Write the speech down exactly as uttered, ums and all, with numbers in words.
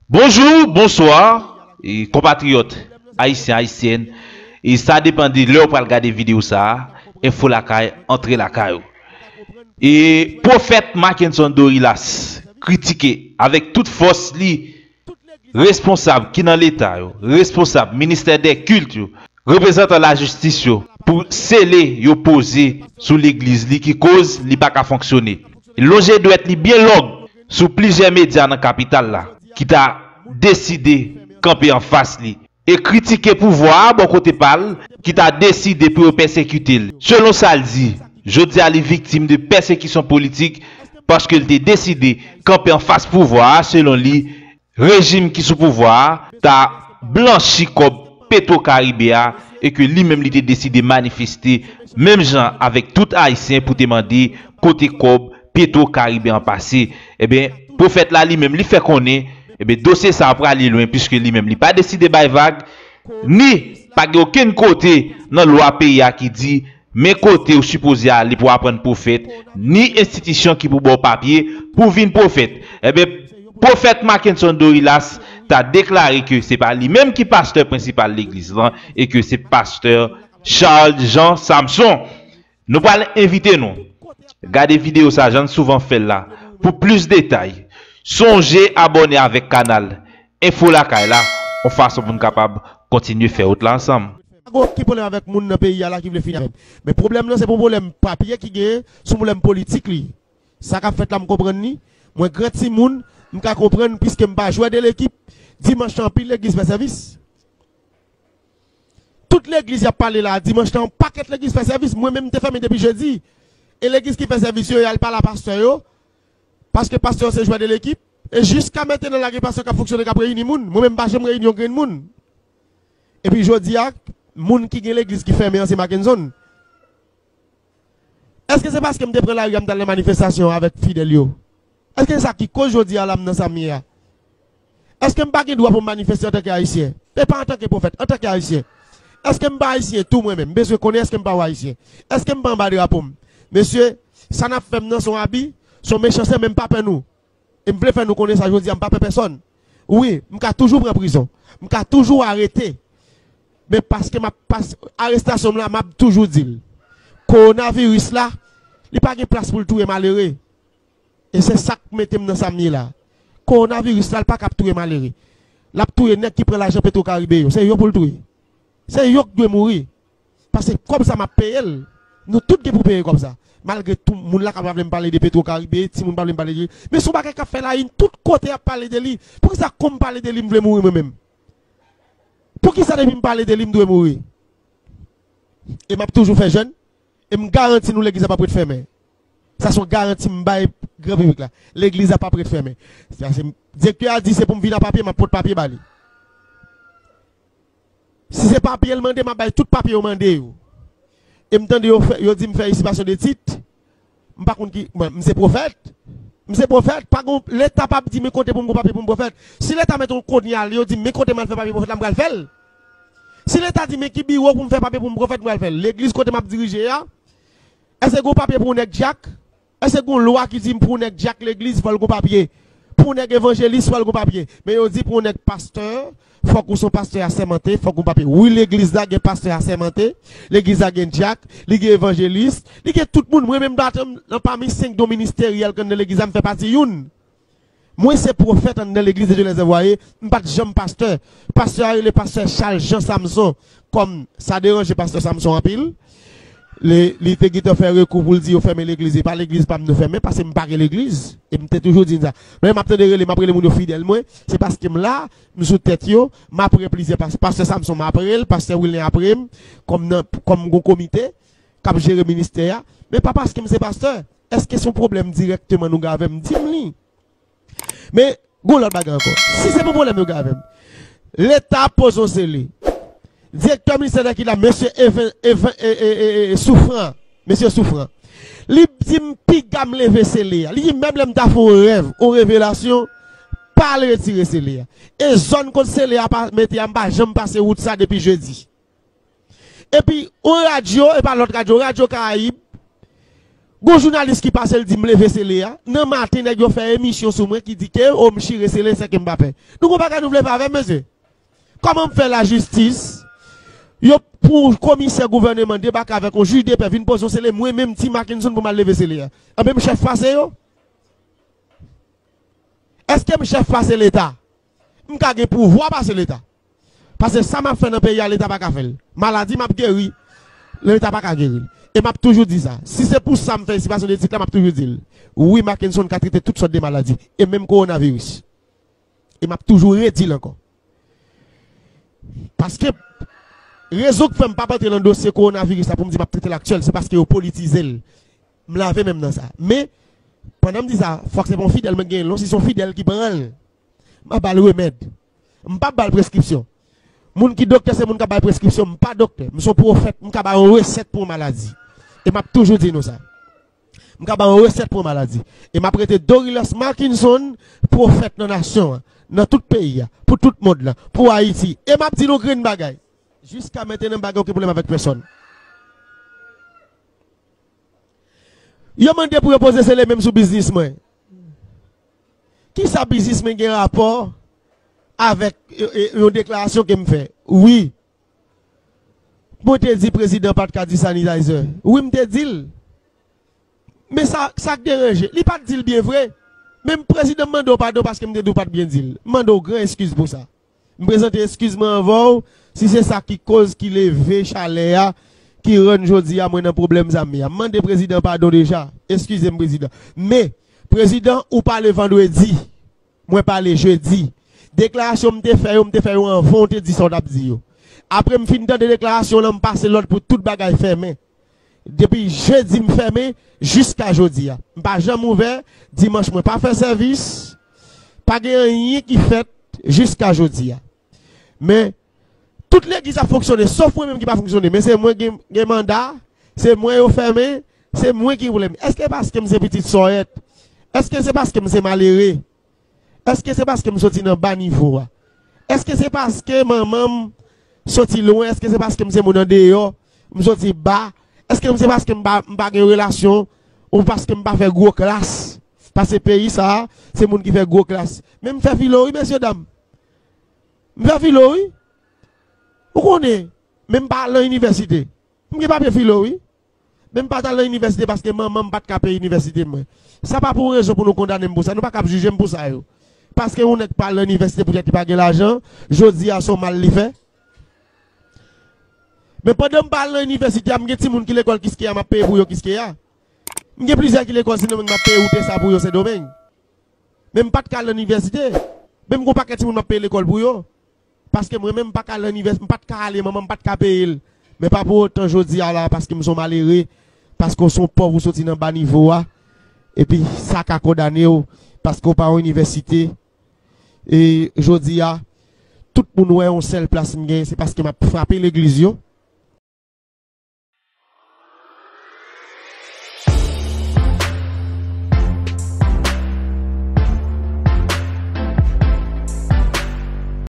Bonjou, bonswa, e, konpatriyòt ayisyen, ayisyèn. E sa depann de lè w pral gade videyo sa a. Enfo Lakay, antre lakay ou. E Pwofèt Mackenson Dorilas kritike avèk tout fòs li responsab ki nan Leta yo, responsab ministè dè kilt yo, reprezantan lajistis yo pou sele yo poze sou legliz li ki koz li pa ka fonksyone. Lonje dwèt li byen long sou plizyè medya nan kapital la ki ta deside kanpe anfas li e kritike pouvwa a bò kote pa l ki ta deside pou yo pèsekite l. Selon sa l di, jodi a li viktim de pèsekisyon politik paske l te deside kanpe anfas pouvwa a, selon li, rejim ki sou pouvwa a ta blanchi kòb Petro Karibe a e ke li menm li te deside manifeste menm jan avèk tout Ayisyen pou te mande kote kòb Petro Karibe an pase. Ebyen, pwofèt la li menm li fè konnen, ebyen, dosye sa a prale lwen piske li menm li pa deside bay vag, ni pa gen okenn kote nan lwa peyi a ki di men kote ou sipoze ale pou aprann pwofèt, ni enstitisyon ki pou ba w papye pou vin pwofèt. Ebyen, pwofèt Mackenson Dorilas ta deklare ke se pa li menm ki pastè prensipal legliz lan e ke se pastè Charles Jean Samson. Nou pral envite nou gade videyo sa jan n souvan fè l la pou plis detay. Sonje abòne avèk kanal Enfo Lakay la, yon fason pou n kapab kontinye fè wout la ansanm. Pa gen okenn pwoblèm avèk moun nan peyi a la ki vle fini avè m. Men pwoblèm nan se pa yon pwoblèm papye ki genyen, se yon pwoblèm politik li. Sa k ap fèt la m konprann li. Mwen gran timoun, m ka konprann piske m pa jwè de lekip. Dimanch lan anpil legliz fè sèvis. Tout legliz y ap pale la, dimanch lan yon pakèt legliz fè sèvis. Mwen menm m te fèmen depi jedi. E legliz ki fè sèvis yo, y al pale a pastè yo. Paske pastè yo se jwè de lekip. E jiska mentnan la gen pastè k ap fonksyone k ap reyini moun. Mwen menm m pa janm reyini yon grenn moun. Epi jodi a, moun ki gen legliz ki fèmen an se Mackenson. Èske se paske m te pran lari a m t al nan manifestasyon avèk fidèl yo? Èske se sa ki koz jodi a la m nan sa m ye a? Èske m pa gen dwa pou m manifeste antanke Ayisyen? E pa antanke pwofèt, antanke Ayisyen. Èske m pa Ayisyen tou mwen menm? M bezwen konnen èske m pa w Ayisyen. Èske m pa anba drapo m? Mesye, sa n ap fè m nan se yon abi, se yon mechanste, men m pa pè nou. E m vle fè nou konnen sa jodi a, m pa pè pèsòn. Wi, m ka toujou pran prizon. M ka toujou arete. Men paske m ap pas, arestasyon m la, m ap toujou di l. Kowonaviris la, li pa gen plas pou l touye malere. E se sa k mete m nan sa m ye la. Kowonaviris la, l pa ka ap touye malere. L ap touye nèg ki pran lajan Petro Karibe yo. Se yo pou l touye. Se yo k dwe mouri. Paske kòb sa m ap peye l. Nou tout gen pou peye kòb sa. Malgre tou moun la ka pa vle m pale de Petro Karibe, timoun pa vle m pale de li. Men se yon bagay k ap fè layin tout kote y ap pale de li. Poukisa kou m pale de li m vle mouri mwen menm? Poukisa depi m pale de li m dwe mouri? E m ap toujou fè jèn. E m garanti nou legliz la p ap ret fèmen. Sa se yon garanti m bay gran piblik la. Legliz la p ap ret fèmen. Sa se, direktè a di se pou m vin a papye, m ap pot papye ba li. Si se papye l mande, m ap bay tout papye yo mande yo. E m tande yo fè, yo di m fè isipasyon de tit. M pa konn ki, mwen, m se pwofèt. M se pwofèt, pa gon, Leta p ap di men kote pou m gon papye pou m pwofèt. Si Leta mete yon konyal, yo di m men kote m al fè papye pwofèt la, m pral fè l. Si Leta di men ki biwo pou m fè papye pou m pwofèt, m pral fè l. Legliz kote m ap dirije a, èske gon papye pou yon nèg dyak? Èske gon lwa ki di pou yon nèg dyak legliz, fò l gon papye? Pou yon nèg evanjelis, fò l gon papye. Men yo di pou yon nèg pastè, fòk ou se yon pastè asèmante, fòk gon papye. Wi, legliz la gen pastè asèmante, legliz la gen dyak, li gen evanjelis, li gen tout moun. Mwen menm, m pa nan pami senk don ministeryèl k anndan legliz la, m fè pati youn. Mwen se pwofèt anndan legliz de Dye les Envoyés, m pa t janm pastè. Pastè a rele pastè Charles Jean Samson. Kòm sa deranje pastè Samson anpil, li, li te gentan fè rekou pou l di yo fèmen legliz, e pa legliz pa m nou fèmen, paske m pa gen legliz, e m te toujou di n sa. Men m ap tande rele, m ap rele moun yo fidèl mwen, se paske m la, m sou tèt yo, m ap rele plizyè pas-, pastè Samson, m ap rele, pastè Wilner ap rele m, kòm nan, kòm gon komite k ap jere ministè a, men pa paske m se pastè. Èske se yon pwoblèm dirèkteman nou gen avè m? Di m li. Men, gon lòt bagay ankò. Si se pou pwoblèm yo gen avè m, Leta ap poze yon sele. Direktè ministè dè kilt la, mesye Even, Even, e, e, e, e, Soufran, mesye Soufran, li di m piga m leve sele a. Li di menm lè m ta fè yon rèv, yon revelasyon, pa al retire sele a. E zòn kot sele a pa mete a, m pa janm pase wout sa depi jedi. Epi, yon radyo, e pa lòt radyo, Radyo Karayib, Gon jounalis ki pase, l di m leve sele a. Nan maten, nèg yo fè emisyon sou mwen ki di ke, o, m chire sele, se ke m pa pè. Nou gon bagay nou vle fè avè m, mesye? Kòman m fè lajistis? Yo, pou komisè gouvèneman debake avèk yon jij de pè, vin poze yon sele, mwen menm, Ti Mackenson, pou m al leve sele a. Anben, m chèf pase yo? Èske m chèf pase Leta? M ka gen pouvwa pase Leta. Paske sa m ap fè nan peyi a, Leta pa ka fè l. Maladi m ap geri, Leta pa ka geri l. E m ap toujou di sa. Si se pou sa m fè esipasyon de tit la, m ap toujou di l. Wi, Mackenson ka trete tout sòt de maladi. E menm kowonaviris. E m ap toujou redi l ankò. Paske rezon k fè m p ap antre nan dosye kowonaviris la pou m di m ap trete l aktyèl, se paske yo politize l. M lave men m nan sa. Men, pandan m di sa, fòk se pa yon fidèl mwen genyen l non, si se yon fidèl ki pran l, m ap ba l remèd. M p ap ba l preskripsyon. Moun ki doktè se moun k ap bay preskripsyon, m pa doktè. M se yon pwofèt, m ka bay yon resèt pou yon maladi. E m ap toujou di nou sa. M ka ba yon resèt pou yon maladi. E m ap rete Dorilus Mackenson, pwofèt nan nasyon an, nan tout peyi a, pou tout mond lan, pou Ayiti. E m ap di nou grenn bagay. Jiska mentnan, m pa gen okenn pwoblèm avèk pèsonn. Yo mande pou yo poze sele menm sou biznis mwen. Kisa biznis mwen gen rapò avèk, e, e, yon deklarasyon ke m fè? Wi. Mwen te di prezidan pa t ka di sanitizer. Wi, m te di l. Men sa, sa k deranje, li pa t di l byen vre. Men prezidan, m mande w padon paske m te di w pa t byen di l. M mande w gran eskiz pou sa. M prezante eskiz mwen anvè w, si se sa ki koz ki leve chalè a, ki rann jodi a mwen nan pwoblèm sa m ye a. M mande prezidan padon deja. Eskize m, prezidan. Men, prezidan, ou pale vandredi. Mwen pale jedi. Deklarasyon m te fè yo, m te fè yo anvan w te di sa w t ap di yo. Apre m fin tande deklarasyon w lan, m pase lòd pou tout bagay fèmen. Depi jedi m fèmen jiska jodi a. M pa janm ouvè. Dimanch mwen pa fè sèvis. Pa gen anyen ki fèt jiska jodi a. Men, tout legliz ap fonksyone, sof mwen menm ki pa fonksyone. Men se mwen gen, gen manda, se mwen yo fèmen, se mwen ki pwoblèm. Èske paske m se pitit sòyèt? Èske se paske m se malere? Èske se paske m soti nan ba nivo a? Èske se paske manman m soti lwen? Èske se paske m se moun andeyò? M soti ba? Èske m se paske m pa, m pa gen relasyon? Ou paske m pa fè gwo klas? Paske peyi sa a, se moun ki fè gwo klas. Men m fè filo, wi, mesye dam. M fè filo, wi. Ou konnen, men m pa al nan inivèsite. M gen papye filo, wi. Men m pa t al nan inivèsite paske manman m pa t ka peye inivèsite mwen. Sa pa pou rezon pou nou kondane m pou sa. Nou pa kab jije m pou sa yo. Paske yon nèg pa al nan inivèsite poutèt li pa gen lajan, jodi a se yon mal li fè. Men pandan m pa al nan inivèsite a, m gen timoun ki lekòl Kiskeya, m ap peye pou yo Kiskeya. M gen plizyè ki lekòl Sendomeng, m ap peye wout e sa pou yo Sendomeng. Men m pa t ka al nan inivèsite. Men m gen yon pakèt timoun m ap peye lekòl pou yo. Paske mwen menm m pa ka al nan inivès, m pa t ka ale, manman m pa t ka peye l. Men pa pou otan jodi a la, paske m se yon malere, paske w se yon pòv, ou soti nan ba nivo a, epi sa ka kondane w, paske w pa yon inivèsite. E jodi a, tout moun wè yon sèl plas m genyen, se paske m ap frape legliz yo,